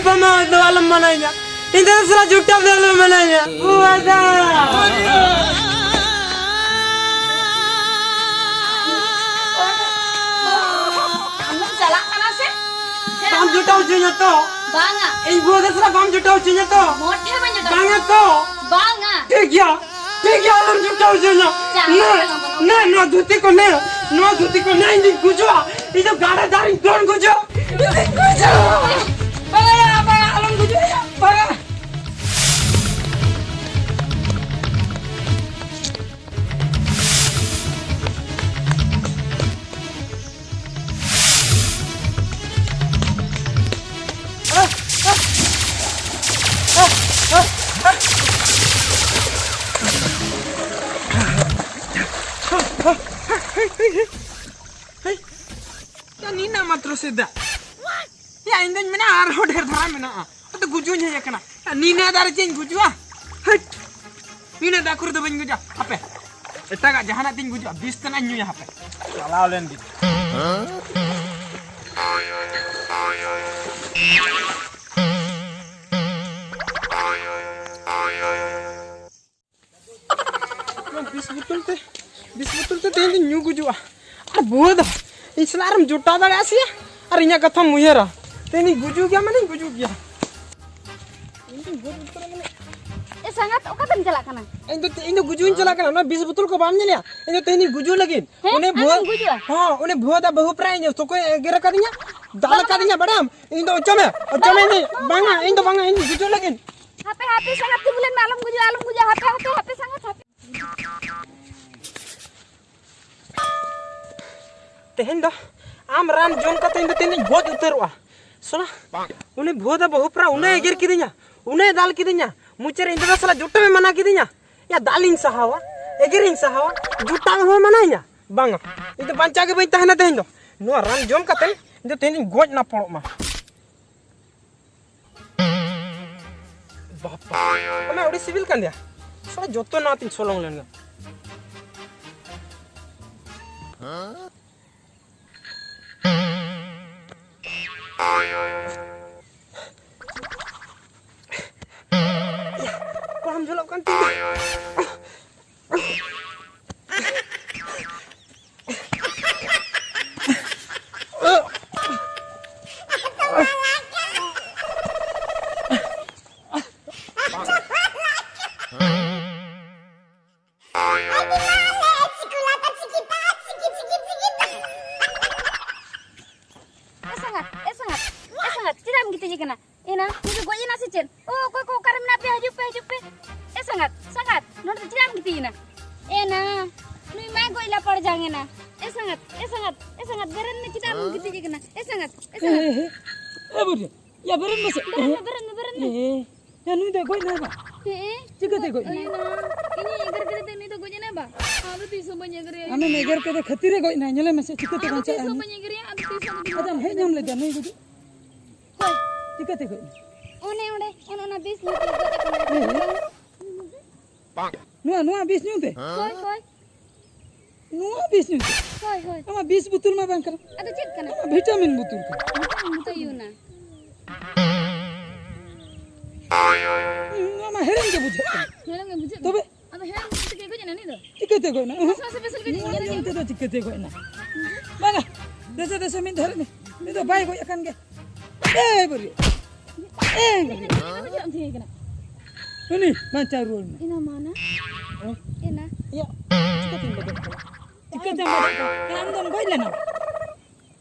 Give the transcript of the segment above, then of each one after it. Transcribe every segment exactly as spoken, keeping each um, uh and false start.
ᱢᱟᱢᱟ ᱫᱚ ᱟᱞᱚᱢ ᱢᱟᱱᱟᱧᱟ᱾ ᱤᱧ ᱫᱚ ᱥᱟᱞᱟ ᱡᱩᱴᱟᱣ ᱫᱚ ᱟᱞᱚᱢ ᱢᱟᱱᱟᱧᱟ᱾ ᱵᱩ ᱫᱟᱫᱟ᱾ ᱟᱢ ᱫᱚᱢ ᱪᱟᱞᱟᱜ ᱠᱟᱱᱟ ᱥᱮ? ᱵᱟᱢ ᱡᱩᱴᱟᱣ ᱦᱚᱪᱚᱧᱟ ᱛᱚ? ᱵᱟᱝᱟ᱾ ᱤᱧ ᱵᱩ ᱫᱟᱫᱟ ᱥᱟᱞᱟᱜ ᱵᱟᱢ ᱡᱩᱴᱟᱣ ᱦᱚᱪᱚᱧᱟ ᱛᱚ? ᱢᱚᱴᱷᱮ ᱵᱟᱹᱧ ᱡᱩᱴᱟᱣ ᱵᱟᱝᱟ ᱦᱚᱪᱚᱧᱟ᱾ ᱛᱚ? ᱵᱟᱝᱟ᱾ ᱴᱷᱤᱠ ᱜᱮᱭᱟ, ᱴᱷᱤᱠ ᱜᱮᱭᱟ, ᱟᱞᱚᱢ ᱡᱩᱴᱟᱣ ᱦᱚᱪᱚᱧᱟ᱾ ᱪᱟᱞᱟᱜ ᱱᱮ, ᱠᱟᱱᱟ ᱵᱚᱱ᱾ ᱱᱮ, ᱱᱚᱣᱟ ᱫᱷᱩᱛᱤ ᱠᱚ ᱱᱮ, ᱱᱚᱣᱟ ᱫᱷᱩᱛᱤ ᱠᱚ ᱱᱮ, ᱤᱧ ᱫᱩᱧ ᱜᱩᱡᱩᱜᱼᱟ, ᱤᱧ ᱫᱚ ᱜᱟᱰᱟ ᱫᱟᱨᱮᱧ ᱫᱚᱱ ᱜᱩᱡᱩᱜᱼᱟ, ᱤᱧ ᱫᱩᱧ ᱜᱩᱡᱩᱜᱼᱟ᱾ ᱵᱟᱝᱟ ᱭᱟ, ᱵᱟᱝᱟ, ᱟᱞᱚᱢ ᱜᱩᱡᱩᱜᱼᱟ, ᱵᱟᱝᱟ᱾ ᱦᱮᱸ, ᱱᱤᱱᱟᱹᱜ ᱢᱟᱛᱨᱚ ᱥᱮ ᱫᱟᱜ᱾ ᱭᱟ, ᱤᱧ ᱫᱚᱧ ᱢᱮᱱᱟ ᱟᱨᱦᱚᱸ ᱰᱷᱮᱨ ᱫᱷᱟᱨᱟ ᱢᱮᱱᱟᱜᱼᱟ᱾ ᱟᱫᱚ ᱜᱩᱡᱩᱜ ᱤᱧ ᱦᱮᱡ ᱟᱠᱟᱱᱟ᱾ ᱭᱟ, ᱱᱤᱱᱟᱹᱜ ᱫᱟᱜ ᱨᱮ ᱪᱮᱫ ᱤᱧ ᱜᱩᱡᱩᱜᱼᱟ? ᱦᱟᱹᱴ! ᱱᱤᱱᱟᱹᱜ ᱫᱟᱜ ᱠᱚᱨᱮ ᱫᱚ ᱵᱟᱹᱧ ᱜᱩᱡᱩᱜᱼᱟ᱾ ᱦᱟᱯᱮ, ᱮᱴᱟᱜᱟᱜ ᱡᱟᱦᱟᱱᱟᱜ ᱛᱤᱧ ᱜᱩᱡᱩᱜᱼᱟ᱾ ᱵᱤᱥ ᱛᱮᱱᱟᱜ ᱤᱧ ᱧᱩᱭᱟ ᱦᱟᱯᱮ᱾ ᱪᱟᱞᱟᱣ ᱞᱮᱱ ᱜᱤᱧ᱾ ᱱᱚᱣᱟ ᱵᱤᱥ ᱵᱳᱛᱚᱞ ᱛᱮ, ᱵᱤᱥ ᱵᱳᱛᱚᱞ ᱛᱮ ᱛᱮᱦᱮᱧ ᱫᱚᱧ ᱧᱩ ᱜᱩᱡᱩᱜᱼᱟ᱾ ᱟᱨ ᱵᱩᱦᱟᱹ ᱫᱚ ᱤᱧ ᱥᱟᱞᱟᱜ ᱨᱮᱢ ᱡᱚᱴᱟᱣ ᱫᱟᱲᱮᱭᱟᱜᱼᱟ ᱥᱮᱭᱟ? ᱟᱨ ᱤᱧᱟᱹᱜ ᱠᱟᱛᱷᱟᱢ ᱩᱭᱦᱟᱹᱨᱟ? ᱛᱮᱦᱮᱧ ᱫᱚᱧ ᱜᱩᱡᱩᱜ ᱜᱮᱭᱟ, ᱢᱟᱱᱮᱧ ᱜᱩᱡᱩᱜ ᱜᱮᱭᱟ᱾ ᱤᱧ ᱫᱚᱧ ᱜᱩᱡᱩᱜ ᱩᱛᱟᱹᱨᱚᱜ ᱢᱟᱱᱮ᱾ ᱮ ᱥᱟᱸᱜᱟᱛ, ᱚᱠᱟᱛᱮᱢ ᱪᱟᱞᱟᱜ ᱠᱟᱱᱟ? ᱤᱧ ᱫᱚ, ᱤᱧ ᱫᱚ ᱜᱩᱡᱩᱜ ᱤᱧ ᱪᱟᱞᱟᱜ ᱠᱟᱱᱟ᱾ ᱚᱱᱟ ᱵᱤᱥ ᱵᱳᱛᱚᱞ ᱠᱚ ᱵᱟᱢ ᱧᱮᱞᱮᱜᱼᱟ? ᱤᱧ ᱫᱚ ᱛᱮᱦᱮᱧ ᱫᱚᱧ ᱜᱩᱡᱩᱜ ᱞᱟᱹᱜᱤᱫ᱾ ᱦᱮᱸ, ᱩᱱᱤ ᱵᱩᱦᱟᱹ, ᱟᱢᱮᱢ ᱜᱩᱡᱩᱜᱼᱟ? ᱦᱚᱸ, ᱩᱱᱤ ᱵᱩᱦᱟᱹ ᱫᱟ ᱵᱟᱹᱦᱩ ᱯᱨᱟᱭ ᱤᱧ ᱥᱚᱠᱚᱭ ᱮᱜᱮᱨ ᱟᱠᱟᱫᱤᱧᱟ, ᱫᱟᱞ ᱟᱠᱟᱫᱤᱧᱟ, ᱵᱟᱲᱟᱭᱟᱢ? ᱤᱧ ᱫᱚ ᱚᱪᱚᱜ ᱢᱮ, ᱚᱪᱚᱜ ᱢᱮ, ᱤᱧ ᱫᱚ, ᱵᱟᱝᱟ, ᱤᱧ ᱫᱚ ᱵᱟᱝᱟ, ᱤᱧ ᱫᱚ ᱜᱩᱡᱩᱜ ᱞᱟᱹᱜᱤᱫ᱾ ᱦᱟᱯᱮ, ᱦᱟᱯᱮ, ᱥᱟᱸᱜᱟᱛ, ᱛᱤᱸᱜᱩ ᱞᱮᱱ ᱢᱮ, ᱟᱞᱚᱢ ᱜᱩᱡᱩᱜᱼᱟ, ᱟᱞᱚᱢ ᱜᱩᱡᱩᱜᱼᱟ, ᱦᱟᱯᱮ, ᱦᱟᱯᱮ, ᱦᱟᱯᱮ, ᱥᱟᱸᱜᱟᱛ, ᱦᱟᱯᱮ᱾ ᱛᱮᱦᱮᱧ ᱫᱚ ᱟᱢ ᱨᱟᱱ ᱡᱚᱢ ᱠᱟᱛᱮ ᱤᱧ ᱫᱚ ᱛᱮᱦᱮᱧ ᱫᱚᱧ ᱜᱚᱡ ᱩᱛᱟᱹᱨᱚᱜᱼᱟ᱾ ᱥᱚᱱᱟ, ᱩᱱᱤ ᱵᱷᱩᱣᱟᱹ ᱫᱟ ᱵᱟᱹᱦᱩ ᱯᱨᱟ ᱩᱱᱟᱹᱜ ᱮ ᱮᱜᱮᱨ ᱠᱤᱫᱤᱧᱟ, ᱩᱱᱟᱹᱜ ᱮ ᱫᱟᱞ ᱠᱤᱫᱤᱧᱟ, ᱢᱩᱪᱟᱹᱫ ᱨᱮ ᱤᱧ ᱫᱟᱫᱟ ᱥᱟᱞᱟᱜ ᱡᱚᱴᱟᱣ ᱮ ᱢᱟᱱᱟ ᱠᱤᱫᱤᱧᱟ᱾ ᱭᱟ, ᱫᱟᱞᱤᱧ ᱥᱟᱦᱟᱣᱟ, ᱮᱜᱮᱨᱤᱧ ᱥᱟᱦᱟᱣᱟ, ᱡᱚᱴᱟᱣ ᱦᱚᱸ ᱢᱟᱱᱟᱧᱟ? ᱵᱟᱝᱟ, ᱤᱧ ᱫᱚ ᱵᱟᱧᱪᱟᱣ ᱜᱮ ᱵᱟᱹᱧ ᱛᱟᱦᱮᱱᱟ ᱛᱮᱦᱮᱧ ᱫᱚ᱾ ᱱᱚᱣᱟ ᱨᱟᱱ ᱡᱚᱢ ᱠᱟᱛᱮ ᱤᱧ ᱫᱚ ᱛᱮᱦᱮᱧ ᱫᱚᱧ ᱜᱚᱡ ᱱᱟᱯᱚᱲᱚᱜ ᱢᱟ᱾ ᱵᱟᱯᱟ, ᱚᱱᱟ ᱟᱹᱰᱤ ᱥᱤᱵᱤᱞ ᱠᱟᱱ ᱜᱮᱭᱟ᱾ ᱥᱟᱞᱟ ᱡᱚᱛᱚ ᱱᱚᱣᱟ ᱛᱤᱧ ᱥᱚᱞᱚᱝ ᱞᱮᱱ ᱜᱮ᱾ ᱦᱮᱸ? ᱡᱟᱝ ᱮᱱᱟ᱾ ᱮ ᱥᱟᱸᱜᱟᱛ, ᱮ ᱥᱟᱸᱜᱟᱛ, ᱮ ᱥᱟᱸᱜᱟᱛ, ᱵᱮᱨᱮᱫ ᱢᱮ, ᱪᱮᱫᱟᱜ ᱮᱢ ᱜᱤᱛᱤᱡ ᱟᱠᱟᱱᱟ? ᱮ ᱥᱟᱸᱜᱟᱛ, ᱮ ᱮ, ᱥᱟᱸᱜᱟᱛ᱾ ᱮ, ᱮ, ᱮ, ᱵᱩᱰᱷᱤ, ᱭᱟ, ᱵᱮᱨᱮᱫ ᱢᱮᱥᱮ᱾ ᱵᱮᱨᱮᱫ ᱢᱮ, ᱵᱮᱨᱮᱫ ᱢᱮ, ᱵᱮᱨᱮᱫ ᱢᱮ᱾ ᱮ, ᱭᱟ, ᱱᱩᱭ ᱫᱚᱭ ᱜᱚᱡ ᱱᱟᱭ ᱵᱟ? ᱦᱮᱸ᱾ ᱪᱤᱠᱟᱹᱛᱮ ᱜᱚᱡ ᱮᱱᱟᱭ? ᱤᱧ ᱮᱜᱮᱨ ᱠᱮᱫᱮ ᱛᱮ ᱱᱩᱭ ᱫᱚ ᱜᱚᱡ ᱮᱱᱟᱭ ᱵᱟ? ᱟᱫᱚ ᱛᱤᱥ ᱦᱚᱸ ᱵᱟᱹᱧ ᱮᱜᱮᱨᱮᱭᱟ᱾ ᱟᱢᱮᱢ ᱮᱜᱮᱨ ᱠᱮᱫᱮ ᱠᱷᱟᱹᱛᱤᱨ ᱮ ᱜᱚᱡ ᱮᱱᱟᱭ, ᱧᱮᱞᱮ ᱢᱮᱥᱮ, ᱪᱤᱠᱟᱹᱛᱮ ᱟᱫᱚ ᱵᱟᱧᱪᱟᱜ ᱛᱤᱥ ᱟᱭ ᱦᱚᱸ ᱱᱩᱭ? ᱵᱟᱹᱧ ᱮᱜᱮᱨᱮᱭᱟ, ᱟᱫᱚ ᱛᱤᱥ ᱦᱚᱸ ᱵᱟᱹᱧ ᱟᱫᱚᱢ ᱦᱮᱡ ᱧᱟᱢ ᱞᱮᱫᱟ ᱱᱩᱭ ᱜᱩᱡᱩᱜ? ᱦᱳᱭ᱾ ᱪᱤᱠᱟᱹᱛᱮ ᱜᱚᱡ ᱮᱱᱟᱭ? ᱚᱱᱮ ᱚᱸᱰᱮ, ᱚᱱ-, ᱚᱱᱟ ᱵᱤᱥ ᱧᱩ ᱛᱮ ᱜᱚᱡ ᱟᱠᱟᱱᱟᱭ᱾ ᱦᱮᱸ, ᱦᱮᱸ᱾ ᱱᱚᱣᱟ, ᱱᱚᱣᱟ ᱵᱤᱥ ᱧᱩ ᱛᱮ? ᱦᱳᱭ, ᱦᱳᱭ᱾ ᱱᱚᱣᱟ ᱵᱤᱥ ᱧᱩ ᱛᱮ? ᱦᱳᱭ, ᱦᱳᱭ᱾ ᱟᱢᱟᱜ ᱵᱤᱥ ᱵᱳᱛᱚᱞ ᱢᱟ ᱵᱟᱝ ᱠᱟᱱᱟ᱾ ᱟᱫᱚ ᱪᱮᱫ ᱠᱟᱱᱟ? ᱟᱢᱟᱜ ᱵᱷᱤᱴᱟᱢᱤᱱ ᱵᱳᱛᱚᱞ ᱠᱟᱱᱟ᱾ ᱵᱷᱤᱴᱟᱢᱤᱱ ᱵᱳᱛᱚᱞ ᱤᱭᱩ ᱱᱟ᱾ ᱱᱚᱣᱟ ᱢᱟ ᱦᱮᱲᱮᱢ ᱜᱮ ᱵᱩᱡᱷᱟᱹᱜ ᱠᱟᱱᱟ᱾ ᱦᱮᱲᱮᱢ ᱜᱮ ᱵᱩᱡᱷᱟᱹᱜ ᱛᱚᱵᱮ? ᱠᱟᱱᱟ᱾ ᱟᱫᱚ ᱦᱮᱲᱮᱢ ᱵᱩᱡᱷᱟᱹᱜ ᱛᱮ ᱜᱚᱡ ᱮᱱᱟ ᱱᱩᱭ ᱫᱚ? ᱪᱤᱠᱟᱹᱛᱮ ᱜᱚᱡ ᱮᱱᱟ? ᱦᱟᱥᱟ ᱦᱟᱥᱟ ᱵᱮᱥ ᱞᱮᱠᱟ ᱱᱚᱣᱟ ᱧᱮᱞ ᱧᱮᱞ ᱧᱮᱞ ᱛᱮᱫᱚ ᱪᱤᱠᱟᱹᱛᱮ ᱜᱚᱡ ᱮᱱᱟ? ᱵᱟᱝᱟ, ᱫᱮᱥᱮ, ᱫᱮᱥᱮ, ᱢᱤᱫ ᱫᱷᱟᱨᱮ ᱢᱮ᱾ ᱱᱩᱭ ᱫᱚ ᱵᱟᱭ ᱜᱚᱡ ᱟᱠᱟᱱ ᱜᱮ᱾ ᱮᱭ ᱵᱟᱹᱨᱭᱟᱹ᱾ ᱮᱭ ᱵᱟᱹᱨᱭᱟᱹ᱾ ᱪᱮᱫ ᱞᱮᱠᱟ ᱵᱩᱡᱷᱟᱹᱜ ᱠᱟᱱ ᱛᱟᱦᱮᱸ ᱠᱟᱱᱟ? ᱩᱱᱤ ᱵᱟᱧᱪᱟᱣ ᱨᱩᱣᱟᱹᱲ ᱢᱮ᱾ ᱮᱱᱟ ᱢᱟ ᱱᱟ᱾ ᱦᱮᱸ? ᱮᱱᱟ᱾ ᱭᱟ, ᱪᱤᱠᱟᱹᱛᱮᱢ ᱵᱟᱡᱟᱜ ᱠᱟᱱᱟ? ᱪᱤᱠᱟᱹᱛᱮᱢ ᱵᱟᱡᱟᱜ ᱠᱟᱱᱟ? ᱦᱮᱸ, ᱟᱢ ᱫᱚᱢ ᱜᱚᱡ ᱞᱮᱱᱟ?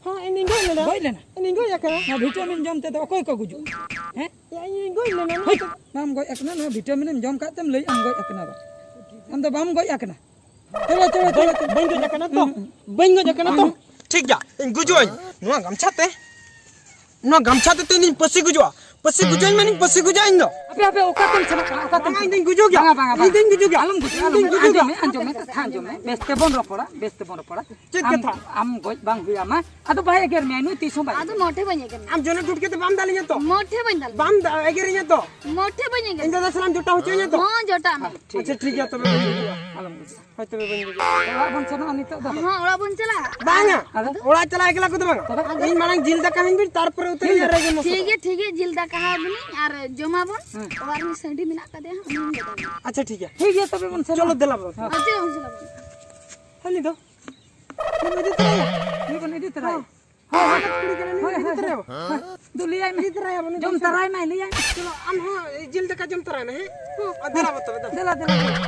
ᱦᱮᱸ, ᱤᱧ ᱫᱩᱧ ᱜᱚᱡ ᱞᱮᱱᱟ᱾ ᱜᱚᱡ ᱞᱮᱱᱟ? ᱤᱧ ᱫᱩᱧ ᱜᱚᱡ ᱟᱠᱟᱱᱟ᱾ ᱱᱚᱣᱟ ᱵᱷᱤᱴᱟᱢᱤᱱ ᱡᱚᱢ ᱛᱮᱫᱚ ᱚᱠᱚᱭ ᱠᱚ ᱜᱩᱡᱩᱜ? ᱦᱮᱸ? ᱭᱟ, ᱤᱧ ᱫᱩᱧ ᱜᱚᱡ ᱞᱮᱱᱟ᱾ ᱦᱳᱭ, ᱵᱟᱢ ᱜᱚᱡ ᱟᱠᱟᱱᱟ, ᱱᱚᱣᱟ ᱵᱷᱤᱴᱟᱢᱤᱱ ᱮᱢ ᱡᱚᱢ ᱠᱟᱜ ᱛᱮᱢ ᱞᱟᱹᱭᱮᱫ ᱟᱢ ᱜᱚᱡ ᱟᱠᱟᱱᱟ ᱵᱟ᱾ ᱟᱢ ᱫᱚ ᱵᱟᱢ ᱜᱚᱡ ᱟᱠᱟᱱᱟ᱾ ᱪᱚᱞᱚ, ᱪᱚᱞᱚ, ᱪᱚᱞᱚ, ᱪᱚᱞᱚ᱾ ᱵᱟᱹᱧ ᱜᱚᱡ ᱟᱠᱟᱱᱟ ᱛᱚ᱾ ᱦᱩᱸ, ᱦᱩᱸ᱾ ᱵᱟᱹᱧ ᱜᱚᱡ ᱟᱠᱟᱱᱟ ᱛᱚ᱾ ᱦᱩᱸ᱾ ᱴᱷᱤᱠ ᱜᱮᱭᱟ, ᱤᱧ ᱜᱩᱡᱩᱜ ᱟᱹᱧ᱾ ᱱᱚᱣᱟ ᱜᱟᱢᱪᱷᱟ ᱛᱮ, ᱱᱚᱣᱟ ᱜᱟᱢᱪᱷᱟ ᱛᱮ ᱛᱮᱦᱮᱧ ᱤᱧ ᱯᱟᱹᱥᱤ ᱜᱩᱡᱩᱜᱼᱟ᱾ ᱯᱟᱹᱥᱤ ᱜᱩᱡᱩᱜ ᱟᱹᱧ ᱢᱟᱱᱮᱧ ᱯᱟᱹᱥᱤ ᱜᱩᱡᱩᱜᱼᱟ ᱤᱧ ᱫᱚ᱾ ᱟᱯᱮ, ᱟᱯᱮ ᱚᱠᱟ ᱛᱮᱢ ᱪᱟᱞᱟᱜ ᱠᱟᱱᱟ? ᱚᱠᱟ ᱛᱮᱢ ᱵᱟᱝᱟ, ᱤᱧ ᱫᱚᱧ ᱜᱩᱡᱩᱜ ᱜᱮᱭᱟ᱾ ᱵᱟᱝᱟ, ᱵᱟᱝᱟ, ᱤᱧ ᱫᱚᱧ ᱜᱩᱡᱩᱜ ᱜᱮᱭᱟ᱾ ᱟᱞᱚᱢ ᱜᱩᱡᱩᱜᱼᱟ, ᱤᱧ ᱫᱚᱧ ᱟᱞᱚᱢ ᱜᱩᱡᱩᱜ ᱜᱩᱡᱩᱜᱼᱟ᱾ ᱜᱮᱭᱟ᱾ ᱟᱸᱡᱚᱢ ᱢᱮ, ᱟᱸᱡᱚᱢ ᱢᱮ, ᱠᱟᱛᱷᱟ ᱟᱸᱡᱚᱢ ᱢᱮ᱾ ᱵᱮᱥ ᱛᱮᱵᱚᱱ ᱨᱚᱯᱚᱲᱟ, ᱵᱮᱥ ᱛᱮᱵᱚᱱ ᱨᱚᱯᱚᱲᱟ᱾ ᱪᱮᱫ ᱟᱢ, ᱠᱟᱛᱷᱟ? ᱟᱢ ᱜᱚᱡ ᱵᱟᱝ ᱦᱩᱭ ᱟᱢᱟ᱾ ᱟᱫᱚ ᱵᱟᱭ ᱮᱜᱮᱨ ᱢᱮᱭᱟ ᱱᱩᱭ, ᱛᱤᱥ ᱦᱚᱸ ᱵᱟᱭ ᱟᱫᱚ ᱮᱜᱮᱨ ᱢᱮᱭᱟ᱾ ᱢᱚᱴᱷᱮ ᱵᱟᱹᱧ ᱮᱜᱮᱨ ᱢᱮᱭᱟ᱾ ᱟᱢ ᱡᱚᱱᱚᱜ ᱴᱩᱴ ᱠᱟᱛᱮ ᱵᱟᱢ ᱫᱟᱞᱤᱧᱟ ᱛᱚ? ᱢᱚᱴᱷᱮ ᱵᱟᱹᱧ ᱫᱟᱞ ᱵᱟᱢ ᱫᱟ-, ᱮᱜᱮᱨᱤᱧᱟ ᱛᱚ? ᱢᱚᱴᱷᱮ ᱵᱟᱹᱧ ᱮᱜᱮᱨ ᱤᱧ ᱢᱮᱭᱟ᱾ ᱫᱟᱫᱟ ᱥᱟᱞᱟᱜ ᱮᱢ ᱡᱚᱴᱟᱣ ᱦᱚᱪᱚᱭᱤᱧᱟ ᱛᱚ? ᱦᱚᱸ, ᱡᱚᱴᱟᱜ ᱢᱮ᱾ ᱟᱪᱪᱷᱟ, ᱴᱷᱤᱠ ᱜᱮᱭᱟ, ᱛᱚᱵᱮ ᱵᱟᱹᱧ ᱜᱩᱡᱩᱜᱼᱟ᱾ ᱟᱞᱚᱢ ᱜᱩᱡᱩᱜᱼᱟ᱾ ᱦᱳᱭ, ᱛᱚᱵᱮ ᱵᱟᱹᱧ ᱜᱩᱡᱩᱜᱼᱟ᱾ ᱚᱲᱟᱜ ᱵᱚᱱ ᱥᱮᱱᱚᱜᱼᱟ ᱱᱤᱛᱚᱜ ᱫᱚ᱾ ᱦᱚᱸ, ᱚᱲᱟᱜ ᱵᱚᱱ ᱪᱟᱞᱟᱜᱼᱟ᱾ ᱵᱟᱝᱟ, ᱟᱫᱚ? ᱚᱲᱟᱜ ᱪᱟᱞᱟᱜ ᱮᱠᱞᱟ ᱠᱚᱫᱚ ᱵᱟᱝᱟ᱾ ᱛᱚᱵᱮ? ᱤᱧ ᱢᱟᱲᱟᱝ ᱡᱤᱞ ᱫᱟᱠᱟ ᱦᱟᱹᱧ ᱵᱤᱱ, ᱛᱟᱨᱯᱚᱨᱮ ᱩᱛᱟᱹᱨ ᱡᱤᱞ ᱤᱧ ᱫᱟᱠᱟ? ᱟᱨ ᱨᱮᱜᱮ ᱢᱚᱥᱞᱟ᱾ ᱴᱷᱤᱠ ᱜᱮᱭᱟ, ᱴᱷᱤᱠ ᱜᱮᱭᱟ, ᱡᱤᱞ ᱫᱟᱠᱟ ᱦᱟᱸᱜ ᱵᱤᱱ ᱟᱨ ᱡᱚᱢᱟᱵᱚᱱ᱾ ᱦᱮᱸ᱾ ᱚᱲᱟᱜ ᱨᱤᱱᱤᱡ ᱥᱟᱺᱰᱤ ᱢᱮᱱᱟᱜ ᱠᱟᱫᱮᱭᱟ ᱦᱟᱸᱜ, ᱩᱱᱤ ᱵᱚᱱ ᱢᱮᱛᱟᱭᱟ᱾ ᱟᱪᱪᱷᱟ, ᱴᱷᱤᱠ ᱜᱮᱭᱟ᱾ ᱴᱷᱤᱠ ᱜᱮᱭᱟ, ᱛᱚᱵᱮ ᱵᱚᱱ ᱥᱮᱱᱚᱜᱼᱟ᱾ ᱪᱚᱞᱚ, ᱫᱮᱞᱟ ᱵᱚᱱ᱾ ᱦᱮᱸ᱾ ᱟᱪᱪᱷᱟ, ᱵᱚᱱ ᱪᱟᱞᱟᱜᱼᱟ᱾ ᱦᱟᱹᱱᱤ ᱫᱚ? ᱵᱚᱱ ᱤᱫᱤ ᱛᱚᱨᱟᱭᱟ᱾ ᱱᱩᱭ ᱵᱚᱱ ᱤᱫᱤ ᱛᱚᱨᱟᱭᱟ᱾ ᱦᱮᱸ᱾ ᱦᱚᱲ ᱠᱩᱲᱤ ᱠᱟᱱᱟ, ᱱᱩᱭ ᱦᱳᱭ, ᱤᱫᱤ ᱦᱳᱭ, ᱛᱚᱨᱟᱭᱟ᱾ ᱦᱳᱭ᱾ ᱫᱩ ᱞᱟᱹᱭᱟᱭ ᱢᱮ᱾ ᱤᱫᱤ ᱛᱚᱨᱟᱭᱟ ᱵᱚᱱ, ᱡᱚᱢ ᱤᱫᱤ ᱛᱚᱨᱟᱭᱟ᱾ ᱛᱟᱨᱟᱭ ᱢᱟᱭ, ᱞᱟᱹᱭᱟᱭ ᱢᱮ᱾ ᱪᱚᱞᱚ, ᱟᱢ ᱦᱚᱸ ᱡᱤᱞ ᱫᱟᱠᱟ ᱡᱚᱢ ᱛᱚᱨᱟᱭ ᱢᱮ, ᱦᱮᱸ? ᱦᱮᱸ᱾ ᱟᱨ ᱫᱮᱞᱟ ᱵᱚ ᱛᱚᱵᱮ, ᱫᱮᱞᱟ᱾ ᱫᱮᱞᱟ, ᱫᱮᱞᱟ, ᱫᱮᱞᱟ᱾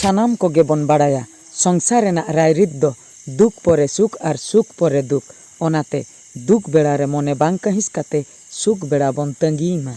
ᱥᱟᱱᱟᱢ ᱠᱚᱜᱮ ᱵᱚᱱ ᱵᱟᱲᱟᱭᱟ, ᱥᱚᱝᱥᱟᱨ ᱨᱮᱱᱟᱜ ᱨᱟᱭᱨᱤᱛ ᱫᱚ ᱫᱩᱠ ᱯᱚᱨᱮ ᱥᱩᱠ ᱟᱨ ᱥᱩᱠ ᱯᱚᱨᱮ ᱫᱩᱠ᱾ ᱚᱱᱟᱛᱮ ᱫᱩᱠ ᱵᱮᱲᱟ ᱨᱮ ᱢᱚᱱᱮ ᱵᱟᱝ ᱠᱟᱹᱦᱤᱥ ᱠᱟᱛᱮ ᱥᱩᱠ ᱵᱮᱲᱟ ᱵᱚᱱ ᱛᱟᱺᱜᱤᱭ ᱢᱟ᱾